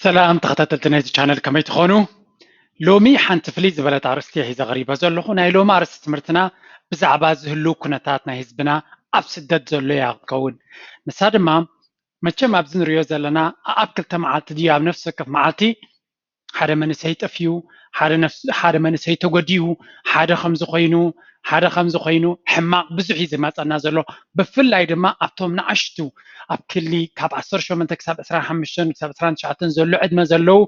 ሰላም ተኸታተልቲ ናይዚ ቻነል፣ ከመይ ትኾኑ? ሎሚ ሓንቲ ፍልይ ዝበለት ኣርእስቲ ሒዘ ቀሪበ ዘለኹ። ናይ ሎሚ ኣርእስቲ ትምህርትና ብዛዕባ ዝህሉ ኩነታት ናይ ህዝብና ኣብ ስደት ዘሎ እያ ክትከውን። ንሳ ድማ መቸም ኣብዚ ንሪኦ ዘለና ኣብ ክልተ መዓልቲ ድዩ ኣብ ነፍሲ ወከፍ መዓልቲ ሓደ መንእሰይ ጠፊኡ፣ ሓደ መንእሰይ ተጎዲኡ፣ ሓደ ከምዚ ኮይኑ፣ ሓደ ከምዚ ኮይኑ፣ ሕማቕ ብዙሕ እዩ ዝመፀና ዘሎ። ብፍላይ ድማ ኣብቶም ንኣሽቱ ኣብ ክሊ ካብ ዓሰርተ ሸሞንተ ክሳብ ዕስራን ሓሙሽተን ክሳብ ዕስራን ትሽዓተን ዘሎ ዕድመ ዘለዉ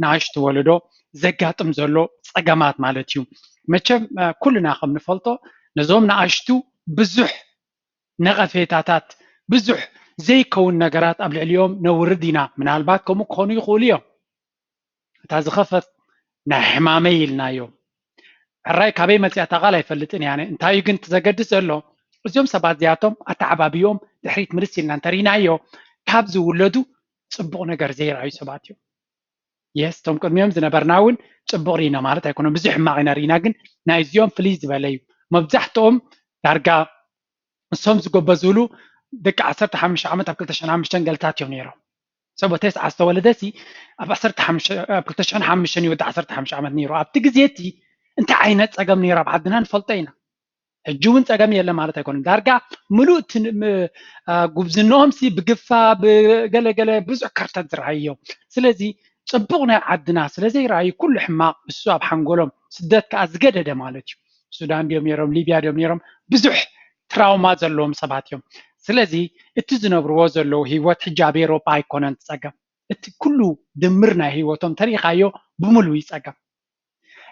ንኣሽቱ ወለዶ ዘጋጥም ዘሎ ፀገማት ማለት እዩ። መቸም ኩልና ከም ንፈልጦ ነዞም ንኣሽቱ ብዙሕ ነቐፌታታት፣ ብዙሕ ዘይከውን ነገራት ኣብ ልዕሊኦም ነውርድ ኢና። ምናልባት ከምኡ ክኾኑ ይኽእሉ እዮም። እታ ዝኸፈት ናይ ሕማመይ ኢልናዮ። ሕራይ ካበይ መፅያ እታ ቃል ኣይፈልጥን እያ። እንታይ እዩ ግን እቲ ዘገድስ ዘሎ? እዚኦም ሰባት እዚኣቶም ኣተዓባቢኦም ድሕሪት ምልስ ኢልና እንተሪናዮ ካብ ዝውለዱ ፅቡቕ ነገር ዘይረኣዩ ሰባት እዮም። የስ፣ እቶም ቅድሚኦም ዝነበርና እውን ፅቡቕ ርኢና ማለት ኣይኮነን፣ ብዙሕ ሕማቕ ኢና ርኢና፣ ግን ናይ እዚኦም ፍልይ ዝበለ እዩ። መብዛሕትኦም ዳርጋ እሶም ዝጎበዝሉ ደቂ ዓሰርተ ሓሙሽተ ዓመት ኣብ ክልተ ሽሕን ሓሙሽተን ገልታት እዮም ነይሮም። ሰቦ ተስዓ ዝተወለደ ሲ ኣብ ዓሰርተ ሓሙሽተ ኣብ ክልተ ሽሕን ሓሙሽተን ይወዲ ዓሰርተ ሓሙሽተ ዓመት ነይሩ። ኣብቲ ግዜ እቲ እንታይ ዓይነት ፀገም ነይሩ ኣብ ዓድና ንፈልጦ ኢና። ሕጂ እውን ፀገም የለ ማለት ኣይኮነን። ዳርጋ ምሉእ እቲ ን- ም- አ፣ ጉብዝንኦም ሲ ብግፋ ብገለገለ ብዙሕ ከርተት ዝረኣይዮ። ስለዚ ፅቡቕ ናይ ዓድና ስለ ዘይረኣዩ ኩሉ ሕማቕ እሱ ኣብ ሓንጎሎም ስደት ከዓ ዝገደደ ማለት እዩ። ሱዳን ድዮም ነይሮም፣ ሊብያ ድዮም ነይሮም፣ ብዙሕ ትራውማ ዘለዎም ሰባት እዮም። ስለዚ እቲ ዝነብርዎ ዘለዉ ህይወት ሕጂ ኣብ ኤሮጳ ኣይኮነን እቲ ፀገም። እቲ ኩሉ ድምር ናይ ህይወቶም ተሪኻዮ ብምሉእ እዩ ፀገም።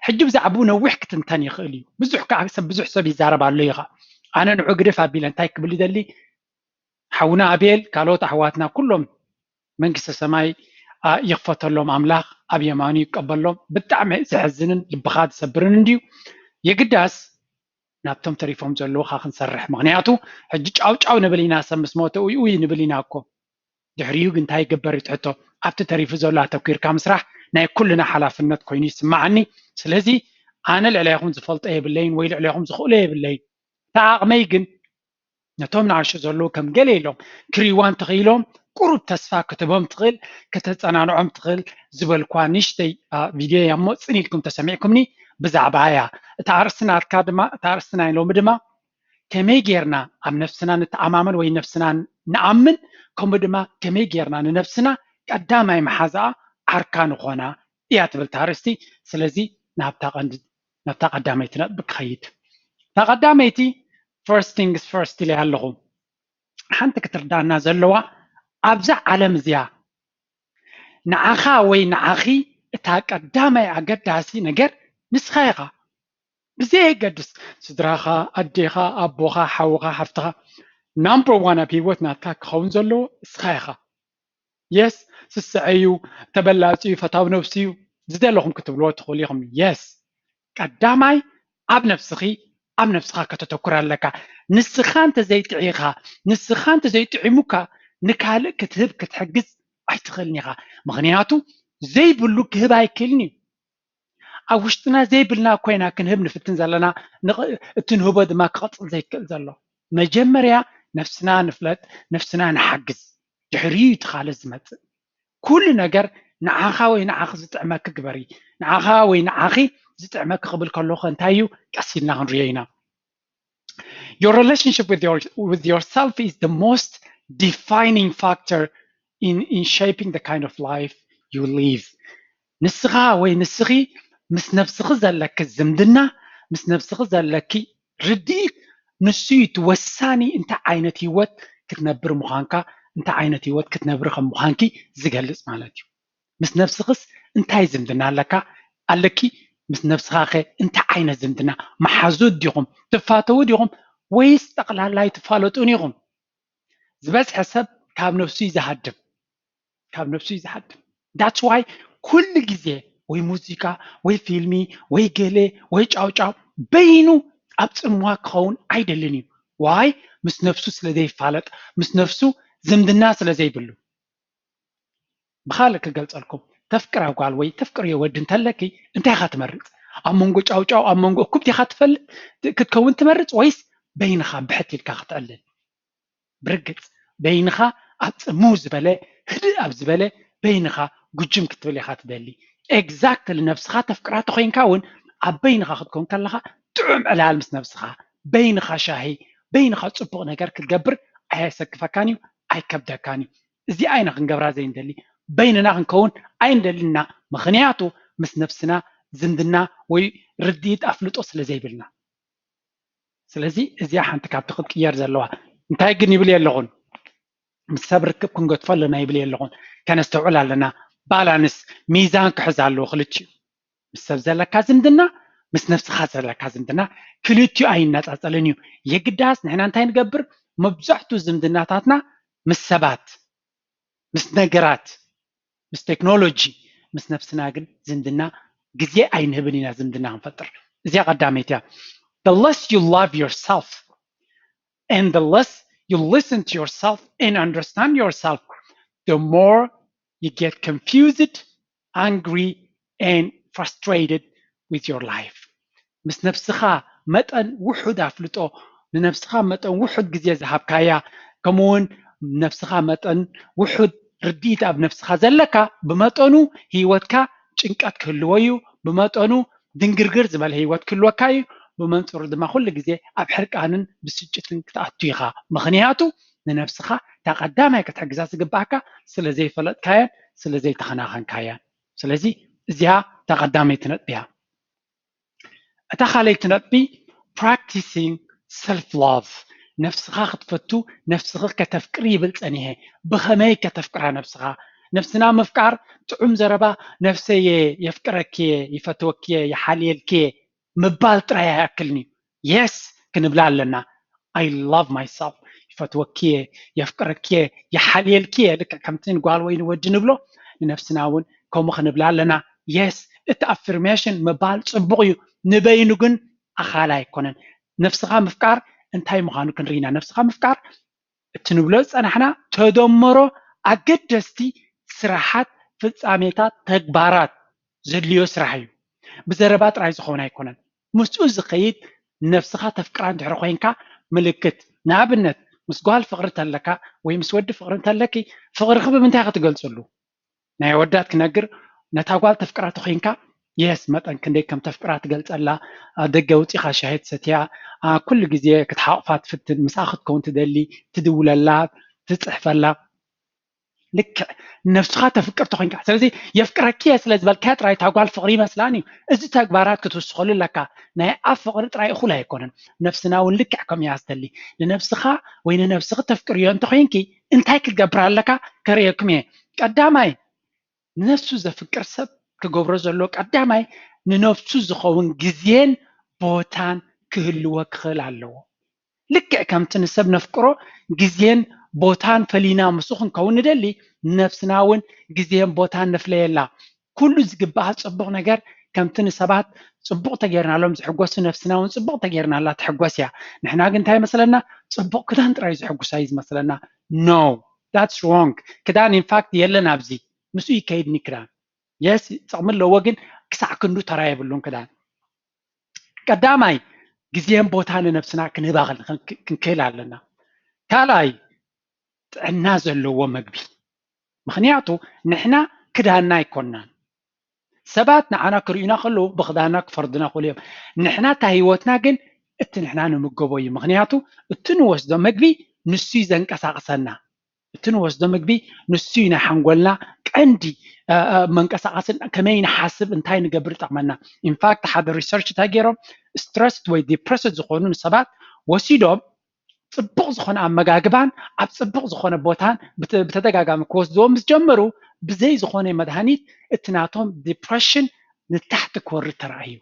ሕጂ ብዛዕባኡ ነዊሕ ክትንተን ይኽእል እዩ። ብዙሕ ከዓ ሰብ ብዙሕ ሰብ ይዛረብ ኣሎ እዩ ከዓ። ኣነ ንዑ ግድፍ ኣቢለ እንታይ ክብል ይደሊ? ሓውና ኣቤል፣ ካልኦት ኣሕዋትና ኩሎም መንግስተ ሰማይ ኣ፣ ይኽፈተሎም ኣምላኽ፣ ኣብ የማኑ ይቀበሎም። ብጣዕሚ ዘሕዝንን ልብኻ ዝሰብርን እንድዩ። የግዳስ ናብቶም ተሪፎም ዘለዉ ኻ ክንሰርሕ። ምኽንያቱ ሕጂ ጫው ጫው ንብል ኢና፣ ሰብ ምስ ሞተ ኡይ ኡይ ንብል ኢና እኮ። ድሕሪኡ ግን እንታይ ይግበር እዩ እቲ ሕቶ? ኣብቲ ተሪፉ ዘሎ ኣተኲርካ ምስራሕ ናይ ኩልና ሓላፍነት ኮይኑ ይስምዓኒ። ስለዚ ኣነ ልዕሌኹም ዝፈልጦ የብለይን ወይ ልዕሌኹም ዝኽእሎ የብለይን። እቲ ዓቕመይ ግን ነቶም ንኣሽቱ ዘለዉ ከም ገለ ኢሎም ክሪዋ እንተኽኢሎም ቁሩብ ተስፋ ክትህቦም ትኽእል፣ ከተጸናንዖም ትኽእል ዝበልኳ ንእሽተይ ኣ፣ ቪድዮ እያ እሞ ጽን ኢልኩም ተሰሚዕኩምኒ ብዛዕባ እያ። እታ ኣርእስቲ ናትካ ድማ እታ ኣርእስቲ ናይ ሎሚ ድማ ከመይ ጌርና ኣብ ነፍስና ንተኣማመን ወይ ነፍስና ንኣምን፣ ከምኡ ድማ ከመይ ጌርና ንነፍስና ቀዳማይ መሓዛኣ ዓርካ ንኾና እያ ትብል እታ ኣርእስቲ። ስለዚ ናብታ ቀንዲ ናብታ ቀዳመይቲ ነጥቢ ክኸይድ። እታ ቀዳመይቲ first things first ኢለ ኣለኹ። ሓንቲ ክትርዳና ዘለዋ ኣብዛ ዓለም እዚኣ ንዓኻ ወይ ንዓኺ እታ ቀዳማይ ኣገዳሲ ነገር ንስኻ ኢኻ። ብዘየገድስ ስድራኻ፣ ኣዴኻ፣ ኣቦኻ፣ ሓውኻ፣ ሓፍትኻ፣ ናምበር ዋን ኣብ ህይወት ናትካ ክኸውን ዘለዎ እስኻ ኢኻ። የስ፣ ስስዐ እዩ፣ ተበላጺ እዩ፣ ፈታው ነብሲ እዩ፣ ዝደለኹም ክትብልዎ ትኽእሉ ኢኹም። የስ፣ ቀዳማይ ኣብ ነብስኺ ኣብ ነብስኻ ከተተኩር ኣለካ። ንስኻ እንተዘይጥዒኻ፣ ንስኻ እንተዘይጥዒሙካ ንካልእ ክትህብ ክትሕግዝ ኣይትኽእልን ኢኻ። ምኽንያቱ ዘይብሉ ክህብ ኣይክእልን እዩ። ኣብ ውሽጥና ዘይብልና ኮይና ክንህብ ንፍትን ዘለና፣ ንቕ- እቲ ንህቦ ድማ ክቐጽል ዘይክእል ዘሎ። መጀመርያ ነፍስና ንፍለጥ፣ ነፍስና ንሓግዝ። ድሕሪኡ እዩ እቲ ካልእ ዝመጽእ። ኩሉ ነገር ንዓኻ ወይ ንዓኺ ዝጥዕመኪ ግበሪ። ንዓኻ ወይ ንዓኺ ዝጥዕመኪ ክብል ከለኹ እንታይ እዩ? ቀስ ኢልና ክንሪኦ ኢና። Your relationship with your with yourself is the most defining factor in in shaping the kind of life you live. ንስኻ ወይ ንስኺ ምስ ነብስኺ ዘለኪ ዝምድና፣ ምስ ነብስኺ ዘለኪ ርድኢት፣ ንሱ እዩ እቲ ወሳኒ እንታይ ዓይነት ህይወት ክትነብር ምዃንካ፣ እንታይ ዓይነት ህይወት ክትነብሪ ከም ምዃንኪ ዝገልጽ ማለት እዩ። ምስ ነብስኽስ እንታይ ዝምድና ኣለካ ኣለኪ? ምስ ነብስኻ ከ እንታይ ዓይነት ዝምድና? መሓዙት ዲኹም? ትፋተዉ ዲኹም? ወይስ ጠቕላላ ኣይትፋለጡን ኢኹም? ዝበዝሐ ሰብ ካብ ነብሱ እዩ ዝሃድም፣ ካብ ነብሱ እዩ ዝሃድም። That's why ኩሉ ግዜ ወይ ሙዚቃ ወይ ፊልሚ ወይ ገለ ወይ ጫውጫው በይኑ ኣብ ጽምዋ ክኸውን ኣይደልን እዩ። ዋይ? ምስ ነብሱ ስለ ዘይፋለጥ፣ ምስ ነብሱ ዝምድና ስለ ዘይብሉ። ብኻልእ ክገልጸልኩም፣ ተፍቅራ ጓል ወይ ተፍቅርዮ ወዲ እንተለኪ እንታይ ኢኻ ትመርጽ? ኣብ መንጎ ጫውጫው ኣብ መንጎ እኩብ ዲኻ ትፈልጥ ክትከውን ትመርጽ ወይስ በይንኻ ብሕት ኢልካ ክትዕልል? ብርግጽ በይንኻ ኣብ ጽምው ዝበለ ህድእ ኣብ ዝበለ በይንኻ ጉጅም ክትብል ኢኻ ትደሊ። ኤግዛክትሊ ነብስኻ ተፍቅራ ተኾይንካ እውን ኣብ በይንኻ ክትከውን ከለኻ ጥዑም ዕላል ምስ ነብስኻ፣ በይንኻ ሻሂ፣ በይንኻ ጽቡቕ ነገር ክትገብር ኣየሰክፈካን እዩ፣ ኣይከብደካን እዩ። እዚኣ ኢና ክንገብራ ዘይንደሊ፣ በይንና ክንከውን ኣይንደልና። ምኽንያቱ ምስ ነብስና ዝምድና ወይ ርድኢት ኣፍልጦ ስለ ዘይብልና። ስለዚ እዚኣ ሓንቲ ካብቲ ክትቅየር ዘለዋ። እንታይ ግን ይብል የለኹን፣ ምስ ሰብ ርክብ ክንገድፎ ኣለና ይብል የለኹን። ከነስተውዕል ኣለና። ባላንስ፣ ሚዛን ክሕዝ ኣለዎ ክልቲኡ። ምስ ሰብ ዘለካ ዝምድና፣ ምስ ነብስኻ ዘለካ ዝምድና ክልቲኡ ኣይነጻጸልን እዩ። የግዳስ ንሕና እንታይ ንገብር? መብዛሕትኡ ዝምድናታትና ምስ ሰባት፣ ምስ ነገራት፣ ምስ ቴክኖሎጂ፣ ምስ ነብስና ግን ዝምድና ግዜ ኣይንህብን ኢና ዝምድና ክንፈጥር። እዚኣ ቀዳመይቲ እያ። The less you love yourself and the less you listen to yourself and understand yourself, the more you get confused, angry, and frustrated with your life. ምስ ነብስኻ መጠን ውሑድ ኣፍልጦ፣ ንነብስኻ መጠን ውሑድ ግዜ ዝሃብካያ፣ ከምኡ እውን ነብስኻ መጠን ውሑድ ርድኢት ኣብ ነብስኻ ዘለካ፣ ብመጠኑ ህይወትካ ጭንቀት ክህልዎ እዩ፣ ብመጠኑ ድንግርግር ዝበለ ህይወት ክህልወካ እዩ። ብመንጽሩ ድማ ኩሉ ግዜ ኣብ ሕርቃንን ብስጭትን ክትኣቱ ኢኻ። ምኽንያቱ ንነብስኻ እታ ቀዳማይ ክትሕግዛ ዝግባኣካ ስለ ዘይፈለጥካያን ስለ ዘይተኸናኸንካያን። ስለዚ እዚኣ እታ ቀዳመይቲ ነጥቢ እያ። እታ ካልኣይቲ ነጥቢ፣ practicing self love፣ ነብስኻ ክትፈቱ፣ ነብስኺ ከተፍቅሪ ይብል ጸኒሐ። ብኸመይ ከተፍቅራ ነብስኻ? ነብስና ምፍቃር ጥዑም ዘረባ፣ ነብሰየ የፍቅረኪየ፣ ይፈትወኪየ፣ ይሓልየልኪየ ምባል ጥራይ ኣይኣክልን እዩ። የስ ክንብላ ኣለና። I love myself፣ ይፈትወኪየ፣ የፍቅረኪየ፣ ይሓልየልኪየ። ልክዕ ከምቲ ንጓል ወይ ንወዲ ንብሎ፣ ንነብስና እውን ከምኡ ክንብላ ኣለና። የስ እቲ ኣፍርሜሽን ምባል ጽቡቕ እዩ፣ ንበይኑ ግን ኣኻሊ ኣይኮነን። ነብስኻ ምፍቃር እንታይ ምዃኑ ክንርኢ ኢና። ነብስኻ ምፍቃር እቲ ንብሎ ዝጸናሕና ተደመሮ ኣገደስቲ ስራሓት፣ ፍጻሜታት፣ ተግባራት ዘድልዮ ስራሕ እዩ። ብዘረባ ጥራይ ዝኸውን ኣይኮነን። ምስኡ ዝኸይድ ነብስኻ ተፍቅራ እንድሕር ኮይንካ ምልክት፣ ንኣብነት ምስ ጓል ፍቕሪ ተለካ ወይ ምስ ወዲ ፍቕሪ እንተለኪ ፍቕርኺ ብምንታይ ክትገልጽሉ? ናይ ኣወዳት ክነግር፣ ነታ ጓል ተፍቅራ ተኾይንካ የስ መጠን ክንደይ ከም ተፍቅራ ትገልጸላ። ኣብ ደገ ውጺኻ ሻሂ ትሰትያ፣ ኩሉ ግዜ ክትሓቑፋ ትፍትን፣ ምስኣ ክትከውን ትደሊ፣ ትድውለላ፣ ትጽሕፈላ። ልክዕ ነብስኻ ተፍቅር ተኾይንካ። ስለዚ የፍቅረኪ እየ ስለ ዝበልካያ ጥራይ እታ ጓል ፍቕሪ ይመስላን እዩ። እዚ ተግባራት ክትውስኸሉ ኣለካ። ናይ ኣፍ ፍቕሪ ጥራይ እኹል ኣይኮነን። ነብስና እውን ልክዕ ከም እያ ዝደሊ። ንነብስኻ ወይ ንነብስኺ ተፍቅርዮ እንተኾይንኪ እንታይ ክትገብር ኣለካ ከርእየኩም እየ። ቀዳማይ ንነብሱ ዘፍቅር ሰብ ክገብሮ ዘለዎ ቀዳማይ ንነብሱ ዝኸውን ግዜን ቦታን ክህልዎ ክኽእል ኣለዎ። ልክዕ ከምቲ ንሰብ ነፍቅሮ ግዜን ቦታን ፈሊና ምስኡ ክንከውን ንደሊ፣ ንነብስና እውን ግዜን ቦታን ነፍለየላ። ኩሉ ዝግባኣ ጽቡቕ ነገር ከምቲ ንሰባት ጽቡቕ ተጌርናሎም ዝሕጎሱ ነብስና እውን ጽቡቕ ተጌርናላ ትሕጎስ እያ። ንሕና ግን እንታይ ይመስለና? ጽቡቕ ክዳን ጥራይ ዝሕጉሳ እዩ ዝመስለና። No, that's wrong። ክዳን ኢንፋክት የለን ኣብዚ፣ ምስኡ ይከይድኒ ክዳን። የስ ጥቕሚ ኣለዎ፣ ግን ክሳዕ ክንዱ ተራ የብሉን ክዳን። ቀዳማይ ግዜን ቦታ ንነብስና ክንህባ ክንክእል ኣለና። ካልኣይ ጥዕና ዘለዎ መግቢ። ምኽንያቱ ንሕና ክዳንና ኣይኮንናን። ሰባት ንዓና ክርእዩና ከለዉ ብኽዳንና ክፈርዱና ክኽእሉ እዮም። ንሕና እታ ህይወትና ግን እቲ ንሕና ንምገቦ እዩ። ምኽንያቱ እቲ ንወስዶ መግቢ ንሱ እዩ ዘንቀሳቕሰና። እቲ ንወስዶ ምግቢ ንሱ እዩ ናይ ሓንጎልና ቀንዲ መንቀሳቐስን ከመይ ንሓስብ እንታይ ንገብር ይጠቕመና። ኢንፋክት ሓደ ሪሰርች እንታይ ገይሮም ስትረስድ ወይ ዲፕረስድ ዝኾኑ ንሰባት ወሲዶም ጽቡቕ ዝኾነ ኣመጋግባን ኣብ ጽቡቕ ዝኾነ ቦታን ብተደጋጋሚ ክወስድዎ ምስ ጀመሩ ብዘይ ዝኾነ መድሃኒት እቲ ናቶም ዲፕረሽን ንታሕቲ ክወርድ ተራእዩ።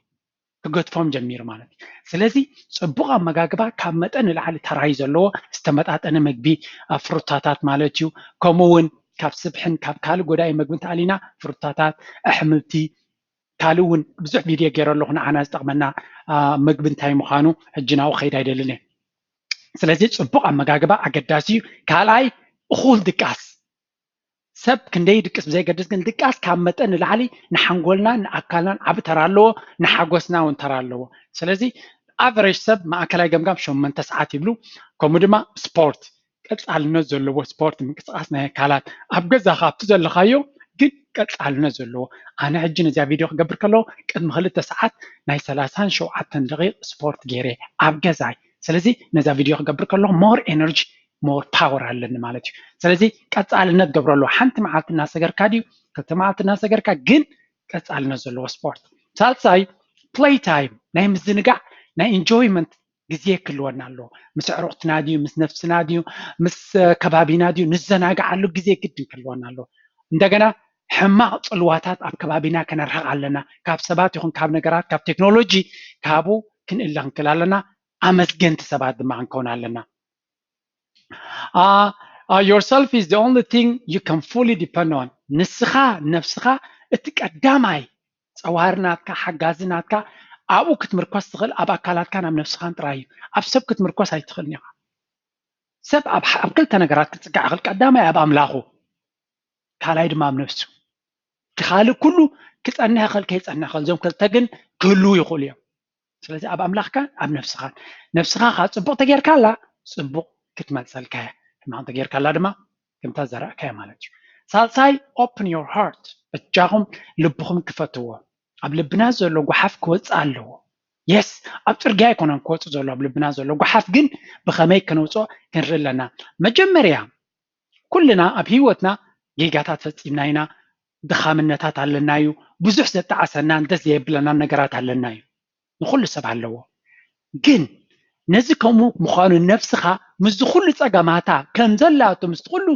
ክገድፎም ጀሚሩ ማለት እዩ። ስለዚ ጽቡቕ ኣመጋግባ ካብ መጠን ንላዕሊ ተራይ ዘለዎ ዝተመጣጠነ ምግቢ፣ ፍሩታታት ማለት እዩ። ከምኡ እውን ካብ ስብሕን ካብ ካልእ ጎዳኢ ምግቢ እንተኣሊና ፍሩታታት፣ ኣሕምልቲ፣ ካልእ እውን ብዙሕ ቪድዮ ገይረ ኣለኹ ንዓና ዝጠቕመና ምግቢ እንታይ ምዃኑ፣ ሕጂ ናብኡ ክኸይድ ኣይደልን እየ። ስለዚ ጽቡቕ ኣመጋግባ ኣገዳሲ እዩ። ካልኣይ እኹል ድቃስ። ሰብ ክንደይ ድቅስ ብዘይገድስ ግን ድቃስ ካብ መጠን ንላዕሊ ንሓንጎልናን ንኣካልናን ዓቢ ተራ ኣለዎ፣ ንሓጎስና እውን ተራ ኣለዎ። ስለዚ ኣቨሬጅ ሰብ ማእከላይ ገምጋም ሸሞንተ ሰዓት ይብሉ። ከምኡ ድማ ስፖርት፣ ቀጻልነት ዘለዎ ስፖርት ምንቅስቃስ ናይ ኣካላት ኣብ ገዛኻ ኣብቲ ዘለኻዮ ግን ቀፃልነት ዘለዎ። ኣነ ሕጂ ነዚኣ ቪድዮ ክገብር ከለኹ ቅድሚ ክልተ ሰዓት ናይ ሰላሳን ሸውዓተን ደቂቕ ስፖርት ገይረ ኣብ ገዛይ። ስለዚ ነዛ ቪድዮ ክገብር ከለኹ more energy more power ኣለኒ ማለት እዩ። ስለዚ ቀፃልነት ገብረሉ። ሓንቲ መዓልቲ እናሰገርካ ድዩ ክልተ መዓልቲ እናሰገርካ፣ ግን ቀፃልነት ዘለዎ ስፖርት። ሳልሳይ play time፣ ናይ ምዝንጋዕ ናይ enjoyment ግዜ ክህልወና ኣለዎ። ምስ ኣዕሩኽትና ድዩ ምስ ነፍስና ድዩ ምስ ከባቢና ድዩ ንዘናግዓሉ ግዜ ግድን ክህልወና ኣለዎ። እንደገና ሕማቕ ፅልዋታት ኣብ ከባቢና ከነርሕቕ ኣለና። ካብ ሰባት ይኹን ካብ ነገራት ካብ ቴክኖሎጂ ካብኡ ክንእለ ክንክእል ኣለና። ኣመስገንቲ ሰባት ድማ ክንከውን ኣለና። Yourself is the only thing you can fully depend on። ንስኻ ነብስኻ እቲ ቀዳማይ ፀዋሪ ናትካ ሓጋዚ ናትካ ኣብኡ ክትምርኮስ ትኽእል ኣብ ኣካላትካን ኣብ ነብስኻን ጥራይ እዩ። ኣብ ሰብ ክትምርኮስ ኣይትኽእልን ኢኻ። ሰብ ኣብ ክልተ ነገራት ክፅጋዕ ይኽእል። ቀዳማይ ኣብ ኣምላኹ፣ ካልኣይ ድማ ኣብ ነብሱ። እቲ ካልእ ኩሉ ክፀንሕ ይኽእል ከይፀንሕ ይኽእል። እዞም ክልተ ግን ክህልዉ ይኽእሉ እዮም። ስለዚ ኣብ ኣምላኽካን ኣብ ነብስኻን። ነብስኻ ከዓ ፅቡቕ ተጌርካላ ፅቡቕ ክትመልሰልካ እያ። ሕማቕ ተጌርካላ ድማ ከምታ ዘራእካያ ማለት እዩ። ሳልሳይ open your heart፣ በጃኹም ልብኹም ክፈትዎ። ኣብ ልብና ዘሎ ጓሓፍ ክወፅእ ኣለዎ። የስ፣ ኣብ ፅርግያ ኣይኮነን ክወፅእ ዘሎ ኣብ ልብና ዘሎ ጓሓፍ፣ ግን ብኸመይ ከነውፅኦ ክንርኢ ኣለና። መጀመርያ ኩልና ኣብ ህይወትና ጌጋታት ፈፂምና ኢና። ድኻምነታት ኣለና እዩ። ብዙሕ ዘጣዓሰናን ደስ ዘየብለናን ነገራት ኣለና እዩ። ንኩሉ ሰብ ኣለዎ። ግን ነዚ ከምኡ ምዃኑ ነብስኻ ምስዚ ኩሉ ፀገማታ ከም ዘላቶ ምስቲ ኩሉ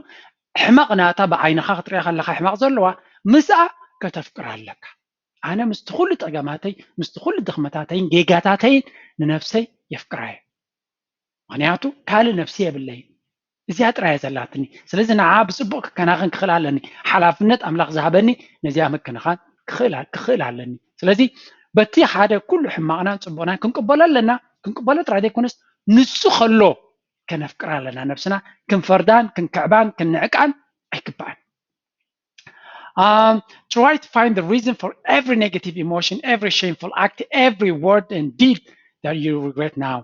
ሕማቕ ናታ ብዓይንኻ ክትሪኣ ከለኻ ሕማቕ ዘለዋ ምስኣ ከተፍቅራ ኣለካ። ኣነ ምስቲ ኩሉ ፀገማተይ ምስቲ ኩሉ ድኽመታተይን ጌጋታተይን ንነብሰይ የፍቅራ እየ። ምክንያቱ ካልእ ነብሲ የብለይ እዚኣ ጥራይ ዘላትኒ። ስለዚ ንዓ ብፅቡቅ ክከናኸን ክኽእል ኣለኒ። ሓላፍነት ኣምላኽ ዝሃበኒ ነዚኣ ምክንኻን ክኽእል ኣለኒ። ስለዚ በቲ ሓደ ኩሉ ሕማቕናን ፅቡቅናን ክንቅበሎ ኣለና። ክንቅበሎ ጥራይ ዘይኮነስ ንሱ ከሎ ከነፍቅራ ኣለና። ነብስና ክንፈርዳን ክንክዕባን ክንንዕቃን ኣይግባኣን። Um, try to find the reason for every negative emotion, every shameful act, every word and deed that you regret now.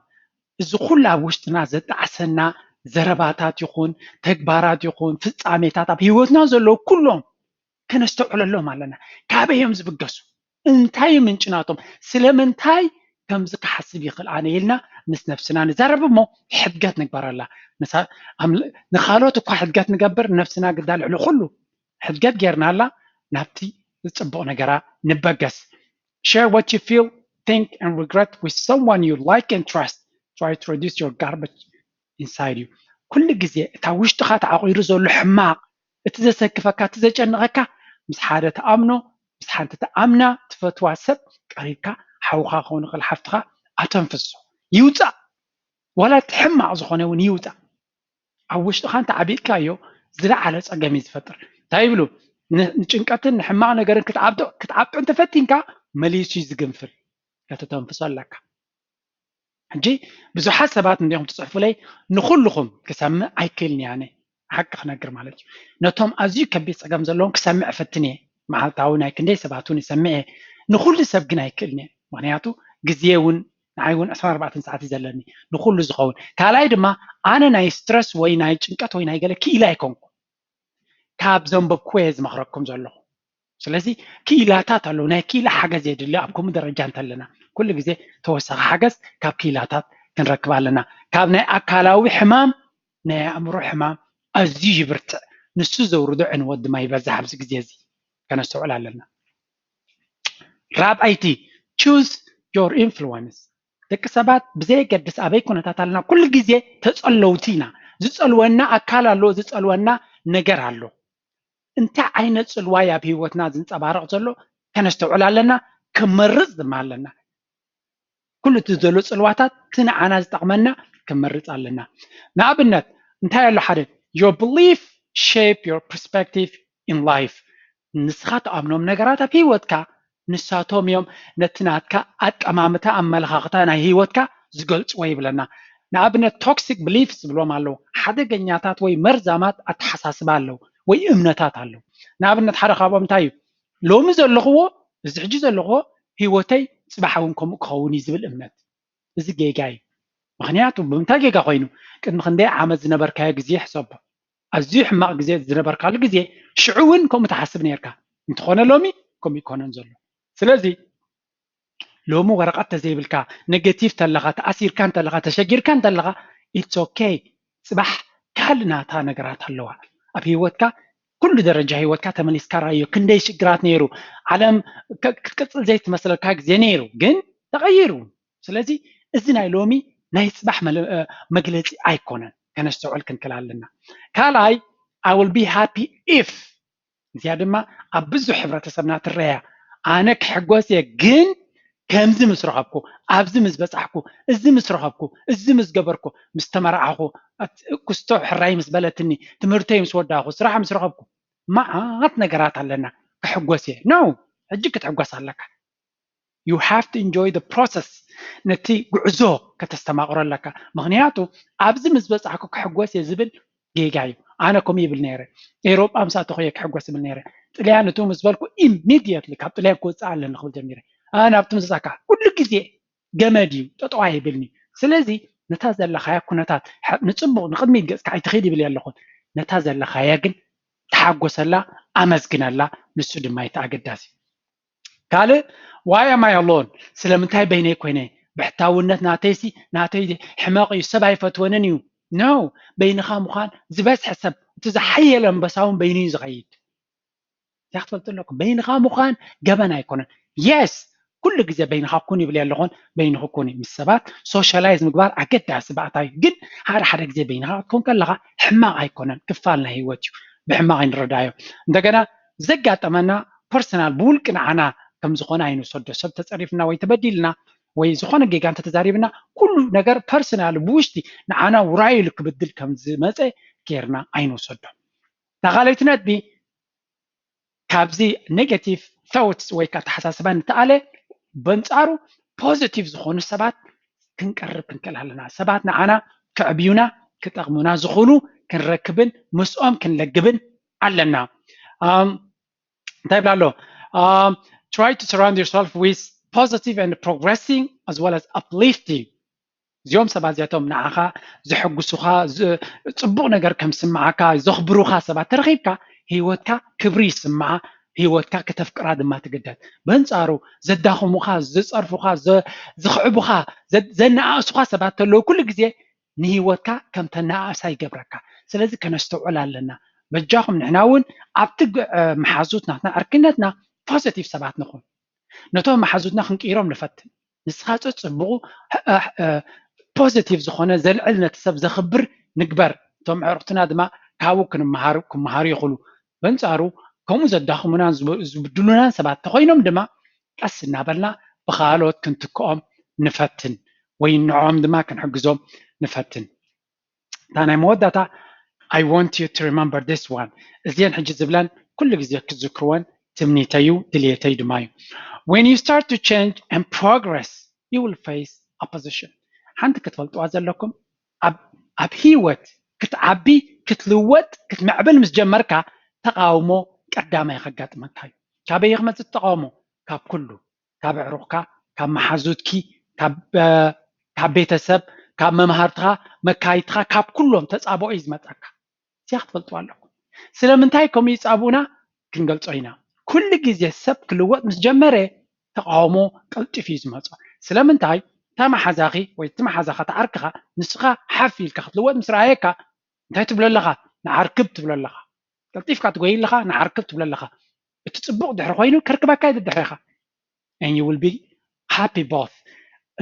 እዚ ኩሉ ኣብ ውሽጥና ዘጣዕሰና ዘረባታት ይኹን ተግባራት ይኹን ፍጻሜታት ኣብ ህይወትና ዘለዉ ኩሎም ከነስተውዕለሎም ኣለና። ካበይ እዮም ዝብገሱ? እንታይ ምንጭ ናቶም? ስለምንታይ ከምዚ ክሓስብ ይኽእል ኣነ ኢልና ምስ ነብስና ንዛረብ እሞ ሕድገት ንግበረላ። ንኻልኦት እኳ ሕድገት ንገብር፣ ነብስና ግዳ ልዕሊ ኩሉ ሕድገት ጌርናላ ናብቲ ዝፅቡቕ ነገራ ንበገስ። Share what you feel, think and regret with someone you like and trust. Try to reduce your garbage inside you. ኩሉ ግዜ እታ ውሽጥኻ ተዓቂሩ ዘሎ ሕማቕ፣ እቲ ዘሰክፈካ፣ እቲ ዘጨንቐካ ምስ ሓደ ተኣምኖ፣ ምስ ሓንቲ ተኣምና ትፈትዋ ሰብ ቀሪብካ፣ ሓውኻ ክኸውን ይኽእል ሓፍትኻ፣ ኣተንፍሶ። ይውፃእ። ዋላ እቲ ሕማቕ ዝኾነ እውን ይውፃእ። ኣብ ውሽጥኻ እንተ ዓቢጥካዮ ዝለዓለ ፀገም እዩ ዝፈጥር። እንታይ ይብሉ? ንጭንቀትን ንሕማቕ ነገርን ክትዓብጦ ክትዓብጦ እንተፈቲንካ መሊሱ እዩ ዝግንፍል። ከተተንፍሶ ኣለካ። ሕጂ ብዙሓት ሰባት እንዲኹም ትፅሕፉለይ ንኩልኹም ክሰምዕ ኣይክእልን እየ ኣነ ሓቂ ክነግር ማለት እዩ። ነቶም ኣዝዩ ከቢድ ፀገም ዘለዎም ክሰምዕ እፈትን እየ። መዓልታዊ ናይ ክንደይ ሰባት እውን ይሰምዕ እየ። ንኩሉ ሰብ ግን ኣይክእልን እየ። ምክንያቱ ግዜ እውን ንዓይ እውን ዕስራን ኣርባዕተን ሰዓት እዩ ዘለኒ ንኩሉ ዝኸውን። ካልኣይ ድማ ኣነ ናይ ስትረስ ወይ ናይ ጭንቀት ወይ ናይ ገለ ክኢላ ኣይኮንኩ ካብ ዘንበብኩዎ እየ ዝመኽረኩም ዘለኹ። ስለዚ ክኢላታት ኣለዉ። ናይ ክኢላ ሓገዝ የድሊ። ኣብ ከምኡ ደረጃ እንተለና ኩሉ ግዜ ተወሳኺ ሓገዝ ካብ ክኢላታት ክንረክብ ኣለና። ካብ ናይ ኣካላዊ ሕማም ናይ ኣእምሮ ሕማም ኣዝዩ ይብርትዕ። ንሱ ዘውርዶ ዕንወት ድማ ይበዝሕ ኣብዚ ግዜ እዚ ከነስተውዕል ኣለና። ራብዓይቲ choose your influence። ደቂ ሰባት ብዘየገድስ ኣበይ ኩነታት ኣለና ኩሉ ግዜ ተፀለውቲ ኢና። ዝፀልወና ኣካል ኣሎ፣ ዝፀልወና ነገር ኣሎ። እንታይ ዓይነት ፅልዋ እዩ ኣብ ህይወትና ዝንፀባረቕ ዘሎ ከነስተውዕል ኣለና። ክመርፅ ድማ ኣለና። ኩሉ እቲ ዘሎ ፅልዋታት እቲ ንዓና ዝጠቕመና ክመርፅ ኣለና። ንኣብነት እንታይ ኣሎ ሓደ your belief shape your perspective in life። ንስኻ ትኣምኖም ነገራት ኣብ ህይወትካ ንሳቶም እዮም ነቲ ናትካ ኣጠማምታ ኣመለኻኽታ ናይ ህይወትካ ዝገልፅዎ ይብለና። ንኣብነት toxic beliefs ዝብሎም ኣለዉ። ሓደገኛታት ወይ መርዛማት ኣተሓሳስባ ኣለዉ ወይ እምነታት ኣለዉ። ንኣብነት ሓደ ካብኦም እንታይ እዩ? ሎሚ ዘለኽዎ እዚ ሕጂ ዘለኽዎ ህይወተይ ፅባሕ እውን ከምኡ ክኸውን እዩ ዝብል እምነት። እዚ ጌጋ እዩ። ምክንያቱ ብምንታይ ጌጋ ኮይኑ? ቅድሚ ክንደይ ዓመት ዝነበርካዮ ግዜ ሕሰቦ። ኣዝዩ ሕማቕ ግዜ ዝነበርካሉ ግዜ ሽዑ እውን ከምኡ ትሓስብ ነርካ። እንተኾነ ሎሚ ከምኡ ይኮነን ዘሎ። ስለዚ ሎሚ ወረቐት ተዘይብልካ፣ ኔጌቲቭ ተለኻ፣ ተኣሲርካ እንተለኻ፣ ተሸጊርካ እንተለኻ፣ it's okay። ፅባሕ ካልእ ናታ ነገራት ኣለዋ ኣብ ህይወትካ። ኩሉ ደረጃ ህይወትካ ተመሊስካ ራዮ። ክንደይ ሽግራት ነይሩ፣ ዓለም ክትቅፅል ዘይትመስለካ ግዜ ነይሩ፣ ግን ተቐይሩ። ስለዚ እዚ ናይ ሎሚ ናይ ፅባሕ መግለፂ ኣይኮነን፣ ከነስተውዕል ክንክል ኣለና። ካልኣይ፣ I will be happy if እዚኣ ድማ ኣብ ብዙሕ ሕብረተሰብና ትረያ። ኣነ ክሕጎስ እየ፣ ግን ከምዚ ምስ ረኸብኩ፣ ኣብዚ ምስ በፃሕኩ፣ እዚ ምስ ረኸብኩ፣ እዚ ምስ ገበርኩ፣ ምስ ተመርዓኹ፣ ክስቶ ሕራይ ምስ በለትኒ፣ ትምህርተይ ምስ ወዳእኹ፣ ስራሕ ምስ ረኸብኩ፣ መዓት ነገራት ኣለና። ክሕጎስ እየ። No፣ ሕጂ ክትሕጎስ ኣለካ። You have to enjoy the process። ነቲ ጉዕዞ ከተስተማቕሮ ኣለካ። ምክንያቱ ኣብዚ ምስ በፃሕኩ ክሕጎስ እየ ዝብል ጌጋ እዩ። ኣነ ከምኡ ይብል ነይረ። ኤውሮጳ ምስ ኣተኹ እየ ክሕጎስ ይብል ነይረ። ጥልያን እቱ ምስ በልኩ ኢሚድየትሊ ካብ ጥልያን ክወፅእ ኣለኒ ክብል ጀሚረ። ኣነ ኣብቲ ምስ በፃካ ኩሉ ግዜ ገመድ እዩ፣ ጠጠው ኣይብልኒ። ስለዚ ነታ ዘለኻያ ኩነታት ንፅቡቕ ንቕድሚት ገፅካ ኣይትኸይድ ይብል ኣለኹን። ነታ ዘለኻያ ግን ተሓጎሰላ፣ ኣመስግነላ። ንሱ ድማ እቲ ኣገዳሲ። ካልእ why am I alone? ስለምንታይ በይነይ ኮይነ? ብሕታውነት ናተይሲ ናተይ ሕመቕ እዩ፣ ሰብ ኣይፈትወንን እዩ። No፣ በይንኻ ምዃን ዝበዝሐ ሰብ፣ እቲ ዝሓየለ ኣንበሳ እውን በይኑ እዩ ዝኸይድ። እዚኣ ክትፈልጡ ኣለኩም። በይንኻ ምዃን ገበን ኣይኮነን። የስ፣ ኩሉ ግዜ በይንኻ ኩን ይብል ኣለኹን፣ በይንኹ ኩኒ። ምስ ሰባት ሶሻላይዝ ምግባር ኣገዳሲ ባእታ እዩ። ግን ሓደ ሓደ ግዜ በይንኻ ክትኮን ከለኻ ሕማቕ ኣይኮነን፣ ክፋል ናይ ህይወት እዩ። ብሕማቕ ኣይንረዳዮ። እንደገና ዘጋጠመና ፐርሰናል ብውልቂ ንዓና ከም ዝኾነ ኣይንውሰዶ። ሰብ ተፀሪፍና ወይ ተበዲልና ወይ ዝኾነ ጌጋ እንተተዛሪብና ኩሉ ነገር ፐርሰናል ብውሽጢ ንዓና ውራይሉ ክብድል ከም ዝመፀ ጌርና ኣይንውሰዶ። እታ ካልኣይቲ ነጥቢ ካብዚ ኔጌቲቭ ቶትስ ወይ ከዓ ኣተሓሳስባ ንተኣለ በንፃሩ ፖዚቲቭ ዝኾኑ ሰባት ክንቀርብ ክንክእል ኣለና። ሰባት ንዓና ከዕብዩና ክጠቕሙና ዝኽእሉ ክንረክብን ምስኦም ክንለግብን ኣለና። እንታይ ይብላ ኣሎ? Try to surround yourself with positive and progressing as well as uplifting። እዚኦም ሰባት እዚኣቶም ንዓኻ ዘሐጉሱኻ፣ ጽቡቕ ነገር ከም ዝስምዓካ ዘኽብሩኻ ሰባት ተረኺብካ ህይወትካ ክብሪ ይስምዓ፣ ህይወትካ ከተፍቅራ ድማ ትግደድ። በንጻሩ ዘዳኽሙኻ፣ ዝጸርፉኻ፣ ዝኽዕቡኻ፣ ዘነኣእሱኻ ሰባት ተለዉ ኩሉ ግዜ ንህይወትካ ከም ተነኣእሳ ይገብረካ። ስለዚ ከነስተውዕል ኣለና። በጃኹም ንሕና እውን ኣብቲ መሓዙት ናትና ዕርክነትና ፖዘቲቭ ሰባት ንኹን። ነቶም መሓዙትና ክንቅይሮም ንፈትን። ንስኻ ጽቡቑ ፖዘቲቭ ዝኾነ ዘልዕል ነቲ ሰብ ዘኽብር ንግበር። እቶም ኣዕሩኽትና ድማ ካብኡ ክንመሃሩ ክመሃሩ ይኽእሉ። በንጻሩ ከምኡ ዘዳኽሙናን ዝብድሉናን ሰባት ተኾይኖም ድማ ቀስ እናበልና ብኻልኦት ክንትክኦም ንፈትን ወይ ንዕኦም ድማ ክንሕግዞም ንፈትን። እታ ናይ መወዳእታ I want you to remember this one። እዚአን ሕጂ ዝብለን ኩሉ ግዜ ክትዝክርወን ትምኒተዩ ድልየተይ ድማ እዩ። When you start to change and progress you will face opposition። ሓንቲ ክትፈልጥዋ ዘለኩም ኣብ ህይወት ክትዓቢ ክትልወጥ ክትምዕብል ምስ ጀመርካ ተቃውሞ ቀዳማይ ከጋጥመካ እዩ። ካበይ ክመፅእ ተቃውሞ? ካብ ኩሉ ካብ ኣዕሩኽካ ካብ መሓዙትኪ ካብ ቤተሰብ ካብ መምሃርትኻ መካይድትኻ ካብ ኩሎም ተፃብኦ እዩ ዝመፀካ። እዚኣ ክትፈልጥዋ ኣለኩም። ስለምንታይ ከምኡ ይፃብኡና ክንገልፆ ኢና። ኩሉ ግዜ ሰብ ክልወጥ ምስ ጀመረ ተቃውሞ ቀልጢፉ እዩ ዝመፆ። ስለምንታይ እታ መሓዛኺ ወይ እቲ መሓዛኻ ተዓርክኻ ንስኻ ሓፍ ኢልካ ክትልወጥ ምስ ረኣየካ እንታይ ትብሎ ኣለኻ? ንዓርክብ ትብሎ ኣለኻ። ቀልጢፍካ ትጎይ ኣለኻ፣ ንዓርክብ ትብሎ ኣለኻ። እቲ ፅቡቕ ድሕሪ ኮይኑ ከርክበካ እዩ ድሕሬኻ። And you will be happy both።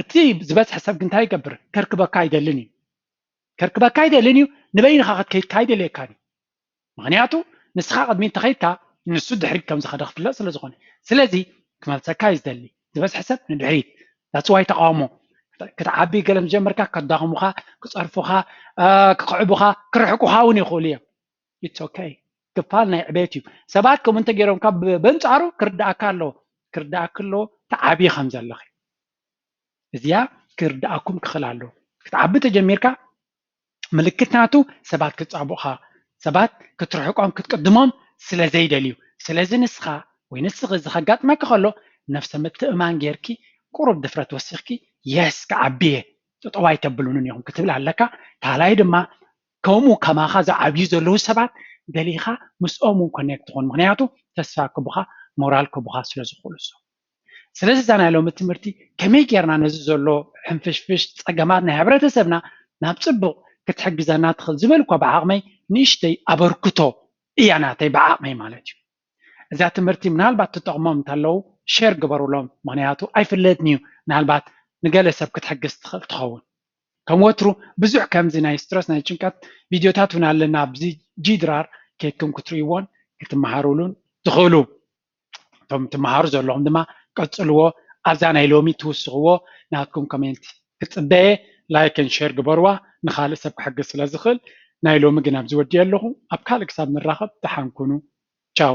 እቲ ዝበዝሐ ሰብ ግን እንታይ ይገብር? ከርክበካ ኣይደልን እዩ። ከርክበካ ኣይደልን እዩ፣ ንበይንኻ ክትከይድካ ኣይደልየካን እዩ። ምክንያቱ ንስኻ ቅድሚት ተኸይድካ ንሱ ድሕሪት ከም ዝኸደ ክፍለጥ ስለ ዝኾነ። ስለዚ ክመልሰካ እዩ ዝደሊ። ዝበዝሐ ሰብ ንድሕሪት። That's why ተቃውሞ ክትዓቢ ገለ ምስ ጀመርካ ከዳኽሙኻ፣ ክፀርፉኻ፣ ክኽዕቡኻ፣ ክርሕቁኻ እውን ይኽእሉ እዮም። It's okay። ክፋል ናይ ዕቤት እዩ። ሰባት ከምኡ እንተገይሮምካ በንጻሩ ክርዳእካ ኣለዎ። ክርዳእክ ኣለዎ ትዓብዪ ከም ዘለኺ። እዚኣ ክርዳእኩም ክኽእል ኣለዎ። ክትዓቢ ተጀሚርካ ምልክት ናቱ ሰባት ክጻብኡኻ፣ ሰባት ክትርሕቆም ክትቅድሞም ስለ ዘይደልዩ። ስለዚ ንስኻ ወይ ንስኺ እዚ ከጋጥመኪ ከሎ ነፍሰ ምትእማን ጌርኪ ቁሩብ ድፍረት ወሲኽኪ የስ ክዓቢ እየ ጠጠው ኣይተብሉንን ኢኹም ክትብል ኣለካ። ካልኣይ ድማ ከምኡ ከማኻ ዝዓብዩ ዘለዉ ሰባት ደሊኻ ምስኦም እውን ኮኔክት ትኾን። ምክንያቱ ተስፋ ክቡኻ፣ ሞራል ክቡኻ ስለ ዝኽእሉ። ስለዚ እዛ ናይ ሎሚ ትምህርቲ ከመይ ጌርና ነዚ ዘሎ ሕንፍሽፍሽ ጸገማት ናይ ሕብረተሰብና ናብ ጽቡቕ ክትሕግዘና ትኽእል ዝበልኳ ብዓቕመይ ንእሽተይ ኣበርክቶ እያ ናተይ ብዓቕመይ ማለት እዩ። እዛ ትምህርቲ ምናልባት ትጠቕሞም እንተለዉ ሼር ግበሩሎም፣ ምክንያቱ ኣይፍለጥን እዩ፣ ምናልባት ንገለ ሰብ ክትሕግዝ ትኽእል ትኸውን። ከም ወትሩ ብዙሕ ከምዚ ናይ ስትረስ ናይ ጭንቀት ቪድዮታት እውን ኣለና ኣብዚ ጂድራር ኬድኩም ክትርእይዎን ክትመሃሩሉን ትኽእሉ። እቶም ትመሃሩ ዘለኹም ድማ ቀጽልዎ። ኣብዛ ናይ ሎሚ ትውስኽዎ ናትኩም ኮሜንት ክጽበየ። ላይክን ሼር ግበርዋ፣ ንኻልእ ሰብ ክሕግዝ ስለ ዝኽእል። ናይ ሎሚ ግን ኣብዚ ወዲኤ ኣለኹ። ኣብ ካልእ ክሳብ ንራኸብ ደሓን ኩኑ። ቻው።